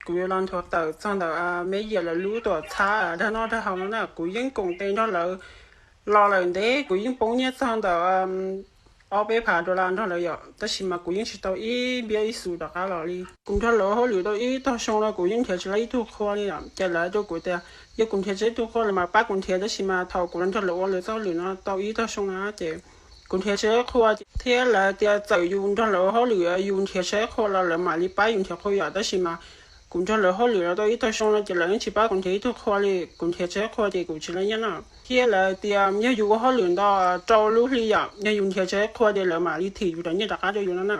kuv yuav los nthuav tawm txog ntawm Meb Yias lawv lub tuam txhab dag noj dag haus no na, kuv yeej koom tes nrog lawv los lawm ntev, kuv yeej poob nyiaj txog ntawm ob peb phav dollar nrog lawv yom, tab sis mas kuv yeej tsis tau ib npiab ib xus rov qab los li. Kuv nrog lawv ua hauj lwm tau ib tog xyoo no kuv yeej nrhiav tsis tau ib tug qhua li yom. Ces lawv hais rau kuv tias yog kuv nrhiav tsis tau ib tug qhua lawv mam pab kuv nrhiav, tab sis mas thaum kuv los nrog lawv ua lawv txoj hauj lwm no tau ib tog xyoo no ces kuv nrhiav tsis tau ib qhua thiab lawv tias txawm yus nrog lawv ua hauj lwm yus nrhiav tsis tau ib qhua los lawv mam li pab yus nrhiav qhua yom, tab sis mas kuv nrog lawv hauj lwm los tau ib tog xyoo no ces lawv yeej tsis pab kuv nrhiav ib tug qhua li, kuv nrhiav tsis tau ib qhua ces kuv tsis laj nyiaj na. Thiab lawv tias yog yus ua hauj lwm ntau rau lub hli yom, yog yus nrhiav tsis tau ib qhua ces lawv mam li thim yus cov nyiaj rov qab rau yus no na.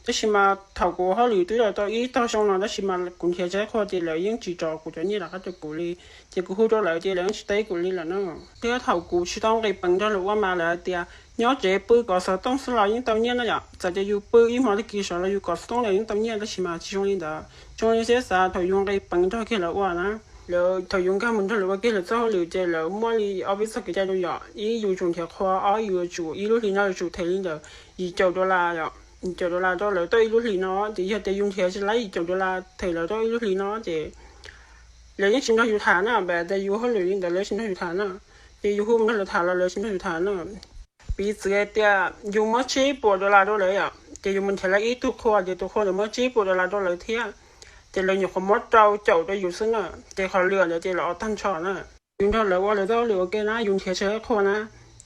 Tab sis mas thaum kuv ua hauj lwm twb los tau ib tog xyoo no tab sis mas kuv nrhiav tsis tau ib qhua ces lawv yeej tsis rov kuv cov nyiaj rov qab rau kuv li. Ces kuv hu rau lawv ces lawv yeej tsis teb kuv li lawm na. Thiab thaum kuv tsis tau nqis peev nrog lawv ua mas lawv hais tias nyob tsev pw kov xov tooj xwb los yeej tau nyiaj na yom. Txawm tias yus pw ib hmo tag kis saud los yus kov xov tooj los yeej tau nyiaj, tab sis mas tsis zoo li ntawd. Zoo li siab xav thaum yus nqis peev nrog kiag lawv ua na, lawv thaum yus nkag mus nrog lawv ua kiag lawv txoj hauj lwm ces lawv muaj li ob peb txoj kev cai rau yom. Ib, yus tsum nrhiav qhua. Ob, yus tsum ib lub hlis no yus tsum them li ntawm yim caum dollar yom, yim caum dollar rau lawv tau ib lub hlis no. Ces yog tias yus nrhiav tsis tau yim caum dollar them lawv tau ib lub hlis no ces lawv yeej tsis nrog yus tham na, vim tias yus ua hauj lwm li ntawd lawv yeej tsis nrog yus tham na. Ces yus hu mus nrog lawv tham los lawv tsis nrog yus tham na. Piv txwv hais tias yus muab tsib puas dollar rau lawv yom, ces yus mus nrhiav lawv ib tug qhua ces tus qhua ntawd muab tsib puas dollar rau lawv thiab, ces lawv nyuam qhuav muab rau caum rau yus xwb na. Ces qhov lwm ntawd ces lawv ua tag nrho na. Yus nrog lawv ua lawv txoj hauj lwm ua ke na, yus nrhiav tsis tau ib qhua na,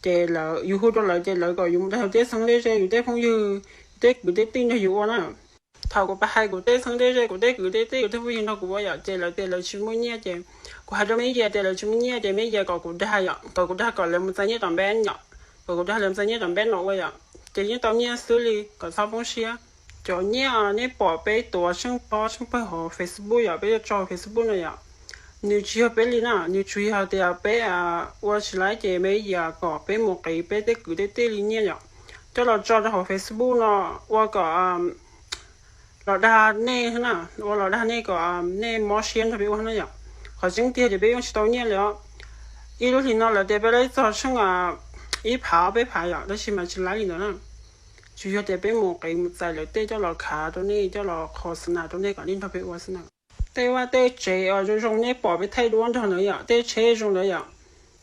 ces lawv, yus hu rau lawv ces lawv kom yus mus dag yus tej xeeb tej ze, yus tej phooj ywg, yus tej kwv tej tij nrog yus ua na. Thaum kuv pab hais kuv tej xeeb tej ze, kuv tej kwv tej tij, kuv tej phooj ywg nrog kuv ua yom, ces lawv tias lawv tsis muaj nyiaj ces kuv hais rau Meb Yias tias lawv tsis muaj nyiaj ces Meb Yias kom kuv dag yom, kom kuv dag kom lawv mus txais nyiaj tom npeb yom, kom kuv dag lawv mus txais nyiaj tom npeb no ua yom, ces yeej tau nyiaj xwb li, kom txhob poob siab. Cov nyiaj nej pom peb tuav tsheej pob tsheej pawg hauv Facebook yom, peb yuav tso hauv Facebook no yom, nws tsis yog peb li na, nws tsuas yog tias peb ua tsis laib ces Meb Yias kom peb mus qiv peb tej kwv tej tij li nyiaj yom, coj los tso rau hauv Facebook no ua kom los dag nej na, ua los dag nej kom nej mob siab nrog peb ua na yom. Qhov tseeb tiag ces peb yeej tsis tau nyiaj li os. Ib lub hlis no lawv tias peb laib txog tsheej ib phav ob peb phav yom, tab sis mas tsis laib li ntawd na. Tsuas yog tias peb mus qiv mus txais lawv tej coj los khav rau nej, coj los qhos xwb na rau nej kom nej nrog peb ua xwb na. Tej vaj tej tsev zoo zoo nej pom peb thaij duab nrog ntawd yom, tej tsheb zoo ntawd yom,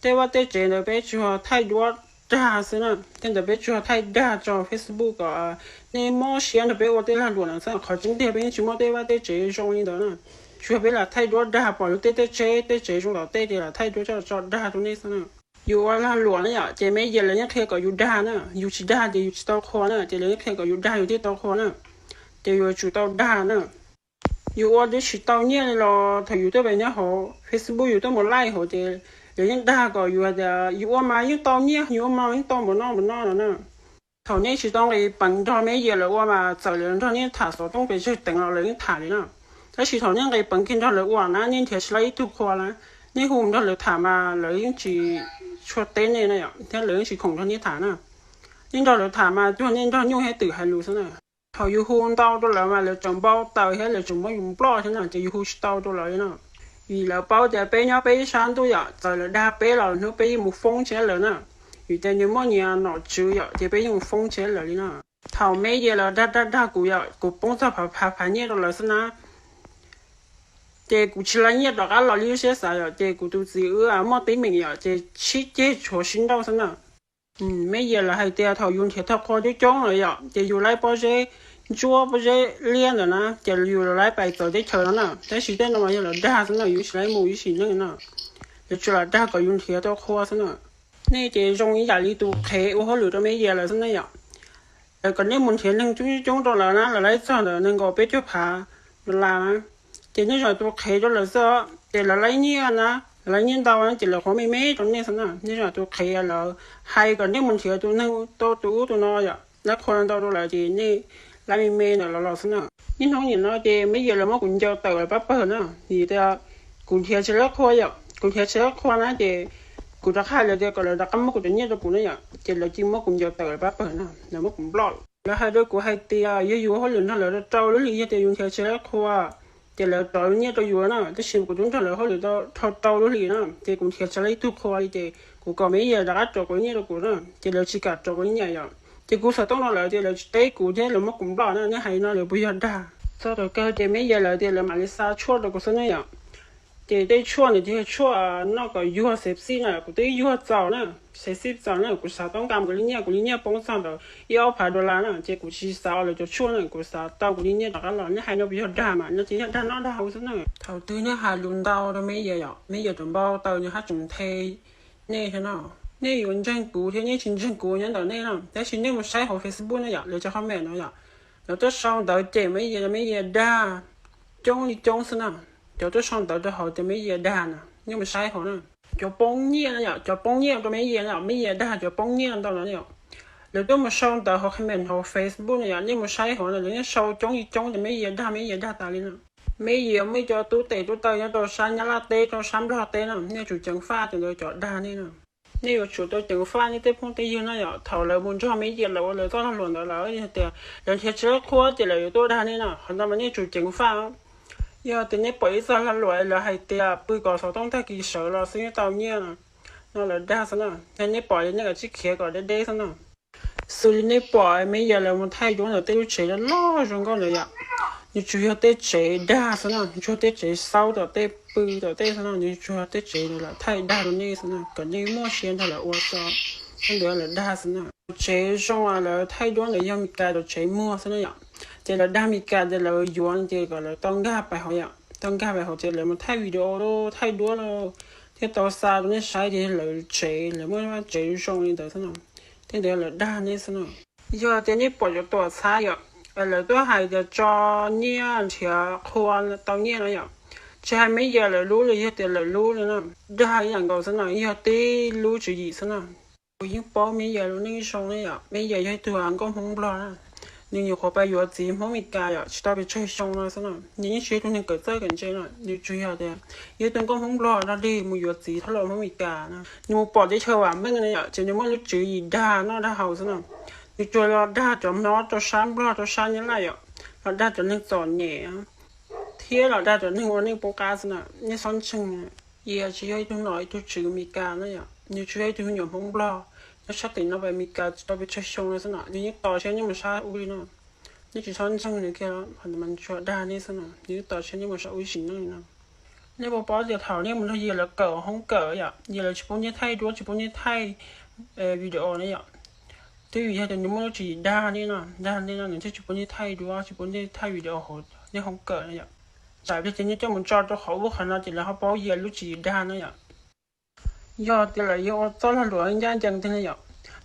tej vaj tej tsev ntawd peb tsuas thaij duab dag xwb na. Tej ntawd peb tsuas thaij dag tso Facebook kom nej mob siab nrog peb ua tej lag luam ntawd xwb. Qhov tseeb tiag peb yeej tsis muaj tej vaj tej tsev zoo li ntawd na. Tsuas yog peb lam thaij duab dag, pom lub tej tej tsheb tej tsev zoo tom tej ces lam thaij duab coj tso dag rau nej xwb na. Yus ua lag luam na yom, ces Meb Yias lawv yeej qhia kom yus dag na, yus tsis dag ces yus tsis tau qhua na, ces lawv yeej qhia kom yus dag yus thiaj tau qhua na, ces yus yuav tsum tau dag na. Yus ua twb tsis tau nyiaj li los thaum yus tuaj pem nyob hauv Facebook yus tuaj mus live hauv ces lawv yeej dag kom yus hais tias yus ua mas yeej tau nyiaj, yus ua mas yeej tau npaum no npaum no no na. Thaum nej tsis tau nqis peev nrog Meb Yias lawv ua mas txawm lawv nrog nej tham xov tooj pes tsawg teev los lawv yeej tham li na. Tab sis thaum nej nqis peev kiag nrog lawv ua na nej nrhiav tsis tau ib tug qhua na, nej hu nrog lawv tham mas lawv yeej tsis tshua teb nej na yom, thiab lawv yeej tsis khoom nrog nej tham na. Nej nrog lawv tham mas cuag nej nrog nyuj thiab twm hais lus xwb na. Thaum yus hu ntau rau lawv mas lawv tseem npau taws thiab lawv tseem muab yus nploj thiab na, ces yus hu tsis tau rau lawv li na. Vim lawv paub tias peb nyob peb ib sab ntuj yom, txawm lawv dag peb los hnub peb yeej mus foob tshiab lawv na. Vim tias nws muaj nyias nom tswv yom, ces peb yeej mus foob tshiab lawv li na. Thaum Meb Yias lawv dag dag dag kuv yom, kuv poob txog phav phav phav nyiaj rau lawv xwb na. Ces kuv tsis laib nyiaj rov qab los li lub siab xav yom, ces kuv tus txiv wb muaj teeb meem yom, ces sib ceg tshuav sib nrauj xwb na. Meb Yias lawv hais tias thaum yus nrhiav tau qhua coob coob lawm yom, ces yus laib pob zeb ntsuab pob zeb liab ntawd na, ces yus laib pais txawv teb chaws no na. Tab sis tej no mas yog lawv dag xwb na, yus tsis laib mus ib sim neej na. Lawv tsuas lam dag kom yus nrhiav tau qhua xwb na. Nej ces zoo ib yam li tus qhev ua hauj lwm rau Meb Yias lawv xwb na yom. Lawv kom nej mus nrhiav neeg coob coob rau lawv na, lawv laib txog ntawm nees nkaum peb caug phav dollar na, ces nej zoo tus qhev rau lawv xwb. Ces lawv laib nyiaj na, lawv laib nyiaj ntau na, ces lawv qhuav me me rau nej xwb na. Nej zoo tus qhev, lawv hais kom nej mus nrhiav tus neeg tau tus ub tus no yom, laib qhua ntau rau lawv ces nej laib me me ntawm lawv los xwb na. Niaj hnub nim no ces Meb Yias lawv muab kuv ncaws tawm lawv pab pawg na, vim tias kuv nrhiav tsis tau qhua yom, kuv nrhiav tsis tau qhua na ces kuv rov qab hais lawv tias kom lawv rov qab muab kuv cov nyiaj rau kuv na yom, ces lawv cia li muab kuv ncaws tawm lawv pab pawg na, lawv muab kuv nploj. Lawv hais rau kuv hais tias yog yus ua hauj lwm nrog lawv rau rau lub hlis, yog tias yus nrhiav tsis tau qhua ces lawv rov nyiaj rau yus na, tab sis kuv twb nrog lawv hauj lwm tau dhau rau lub hlis na, ces kuv nrhiav tsis tau ib tug qhua li ces kuv kom Meb Yias rov qab rov kuv nyiaj rau kuv na, ces lawv tsis kam rov kuv nyiaj yom. Ces kuv xov tooj rau lawv ces lawv tsis teb kuv thiab lawv muab kuv nploj na, nej hais no lawv puas yog dag? Txog thaum kawg ces Meb Yias lawv tias lawv mam li xa tshuaj rau kuv xwb ne yom. Ces tej tshuaj no ces yog tshuaj noj kom yuag sepsis na, kuv twb yuag txaus na, sepsis txaus na, kuv xav tau nqa kuv li nyiaj, kuv li nyiaj poob txog ntawd ib ob phav dollar na, ces kuv tsis xav ua lawv cov tshuaj na, kuv xav tau kuv li nyiaj rov qab los. Nej hais no puas yog dag mas? No ces yog dag noj dag haus xwb na. Thaum twg nej hais lus ntau rau Meb Yias yom, Meb Yias tseem npau taws nws haj tseem nthe nej thiab no. Nej yuav ntseeg kuv thiab nej tsis ntseeg kuv nyob ntawm nej no, tab sis nej mus saib hauv Facebook no yom, lawv cov comment no yom, lawv tuaj sau ntawv cem Meb Yias, Meb Yias dag coob li coob xwb na. Cov tuaj sau ntawv rau hauv tias Meb Yias dag na, nej mus saib hauv na. Cov poob nyiaj no yom, cov poob nyiaj rau Meb Yias no, Meb Yias dag cov poob nyiaj ntau no yom. Lawv tuaj mus sau ntawv hauv comment hauv Facebook no yom, nej mus saib hauv na, lawv yeej sau coob li coob tias Meb Yias dag, Meb Yias dag tas li no. Meb Yias muaj ib co tub tes tub taw nyob rau sab Nyab Laj teb, rau sab Nplog teb no, nej yuav tsum ceev faj cov ntawd cov dag nej no. Nej yuav tsum tau ceev faj nej tej phooj tej ywg no yom. Thaum lawv mus nrog Meb Yias lawv ua lawv txoj lag luam ntawd lawm, yog tias lawv nrhiav tsis tau qhua ces lawv yuav tuaj dag nej no, qhov ntawd mas nej yuav tsum ceev faj. Yog tias nej pom ib txoj lag luam lawv hais tias pw kom xov tooj tag kis sawv los xwb yeej tau nyiaj no, lawv dag xwb na. Yog nej pom nej kav tsij khiav kom deb deb xwb na. Xws li nej pom Meb Yias lawv mus thaij duab ntawm tej lub tsev loj loj zoo nkauj ntawd yom, nws tsuas yog tej tsev dag xwb na, nws tsuas yog tej tsev xaub tom tej pw tom tej xwb no, nws tsuas yog tej tsev lawv lam thaij dag rau nej xwb na, kom nej muaj siab nrog lawv ua tso. Tej ntawd lawv dag xwb na. Tsev zoo lawv thaij duab ntawd yog Mes Kas cov tsev muag xwb na yom. Ces lawv dag Mes Kas ces lawv yuav ces kom lawv tau nkag pais hauv yom, tau nkag pais hauv ces lawv mus thaij video los thaij duab los thiaj tau xa rau nej saib tias lawv tsev, lawv muaj vaj tsev zoo li ntawd xwb no. Tej ntawd lawv dag nej xwb no. Yog tias nej pom cov tuam txhab yom, lawv tuaj hais tias tso nyiaj nrhiav qhua tau nyiaj no yom, tsis hais Meb Yias lawv lub los yog tias lawv lub li no, dag ib yam nkaus xwb no, yog tib lub tswv yim xwb no. Kuv yeej paub Meb Yias lub neej zoo ne yom, Meb Yias yog ib tug nkauj Hmoob Nplog na, nws nyuam qhuav pais yuav txiv Hmoob Mes Kas yom, tsis tau pes tsawg xyoo no xwb no, nws yeej tsis yog ib tug neeg kawm txawj kawm ntse no, nws tsuas yog tias yog ib tug nkauj Hmoob Nplog dog dig mus yuav txiv thauj los Hmoob Mes Kas na. Nws mus pom teb chaws vam meej ne yom, ces nws muaj lub tswv yim dag noj dag haus xwb no. Nws tsuas los dag cov hmoob rau sab Nplog rau sab Nyab Laj yom, los dag cov neeg txom nyem thiab los dag cov neeg ua neej poob qab xwb na. Nej txhob ntseeg, Yias tsis yog ib tug nom ib tug tswv Mes Kas na yom, nws tsuas yog ib tug me nyuam Hmoob Nplog nyob sab tim no pem Mes Kas tsis tau pes tsawg xyoo no xwb no, nws yeej tos siab nyob mus sab ub li no. Nej tsis txhob ntseeg nws kiag, qhov ntawd mas nws tsuas dag nej xwb no, nws yeej tos siab nyob mus sab ub sim neej li no. Nej puas paub tias thaum nej mus nrog Yias lawv kawm hoob kawm yom, Yias lawv tsis pub nej thaij duab, tsis pub nej thaij video na yom. Twb vim yog tias nws muaj lub tswv yim dag nej no, dag nej no nws thiaj tsis pub nej thaij duab, tsis pub nej thaij video hauv nej hoob kawm na yom. Tsam pliag ces nej coj mus tso rau qhov ub qhov no ces lawv ho paub Yias lub tswv yim dag na yom. Yog tias lawv yeej ua txoj lag luam ncaj ncees tiag ne yom,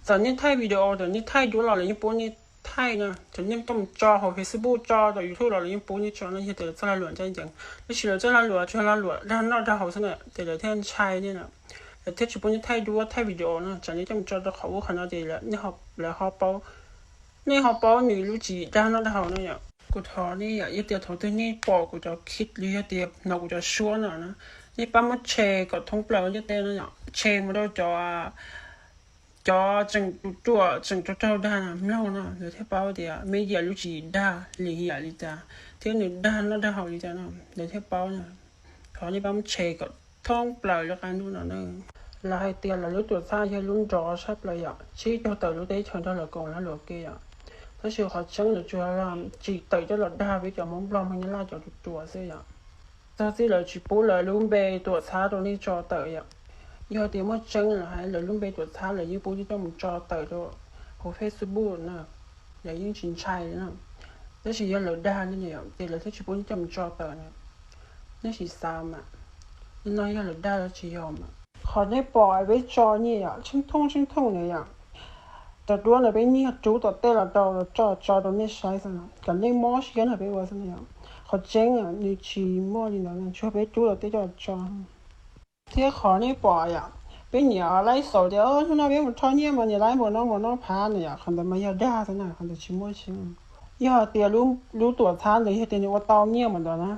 txawm nej thaij video, txawm nej thaij duab los lawv yeej pub nej thaij na, txawm nej coj mus tso hauv Facebook, tso rau YouTube los lawv yeej pub nej tso no, yog tias lawv txoj lag luam ncaj ncees. Tab sis lawv txoj lag luam tsuas lag luam dag noj dag haus xwb na, ces lawv thiaj ntshai nej na, lawv thiaj tsis pub nej thaij duab thaij video no. Tsam nej coj mus tso rau qhov ub qhov no ces lawv ho paub, nej ho paub nws lub tswv yim dag noj dag haus no yom. Kuv thov nej yom, yog tias thaum twg nej pom kuv cov clip los yog tias hnov kuv cov suab no na, nej pab muab share kom thoob plaws ntiaj teb no yom, share mus rau cov, cov tseem ruam ruam tseem raug raug dag mloog no, lawv thiaj paub tias Meb Yias lub tswv yim dag li yam li cas, thiab nws dag noj dag haus li cas no, lawv thiaj paub na. Thov nej pab muab share kom thoob plaws lub qab ntuj no na. Lawv hais tias lawv lub tuam txhab yog lub nrov tshaj plaws yom, tsib caug tawm lub teb chaws nrog lawv koom lag luam ke yom. Tab sis qhov tseeb lawv tsuas tsim tawm coj los dag peb cov Hmoob Nplog Hmoob Nyab Laj cov ruam ruam xwb yom. Txog txij lawv tsis pub lawv lub npe tuam txhab rau nej tso tawm yom. Yog tias muaj tseeb lawv hais lawv lub npe tuam txhab lawv yeej pub coj mus tso tawm rau hauv Facebook na, lawv yeej tsis ntshai li na. Tab sis yog lawv dag nej yom, ces lawv thiaj tsis pub nej coj mus tso tawm na. Nej sim xav mas, li no yog lawv dag los tsis yog mas. Qhov nej pom peb tso nyiaj yom, tsheej thooj tsheej thooj na yom, cov duab ntawd peb nyiag rub tom tej los rau los tso tso rau nej saib xwb, kom nej mob siab nrog peb ua xwb na yom. Qhov tseeb nws tsis muaj li ntawd, tsuas peb rub tom tej coj tso. Thiab qhov nej pom yom, peb niam laib xaus tias hnub no peb mus rho nyiaj mas niam laib mus no mus no phav na yom, qhov ntawd mas yog dag xwb na, qhov ntawd tsis muaj tseeb. Yog tias lub tuam txhab ntawd yog tias nws ua tau nyiaj mas ntawd na,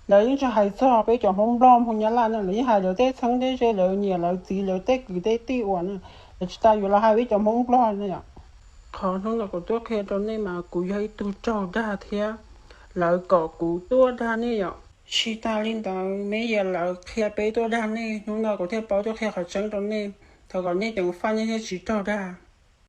lawv yeej tsis hais txog peb cov Hmoob Nplog Hmoob Nyab Laj na, lawv yeej hais lawv tej txheeb tej ze, lawv niam lawv txiv lawv tej kwv tej tij uas na, lawv tsis tas yuav los hais peb cov Hmoob Nplog na yom. Qhov hnub no kuv tuaj qhia rau nej mas kuv yog ib tug raug dag thiab lawv kom kuv tuaj dag nej yom. Tsis tas li ntawd, Meb Yias lawv qhia peb tuaj dag nej, hnub no kuv thiaj paub tuaj qhia qhov tseeb rau nej, thov kom nej ceev faj nej thiaj tsis raug dag.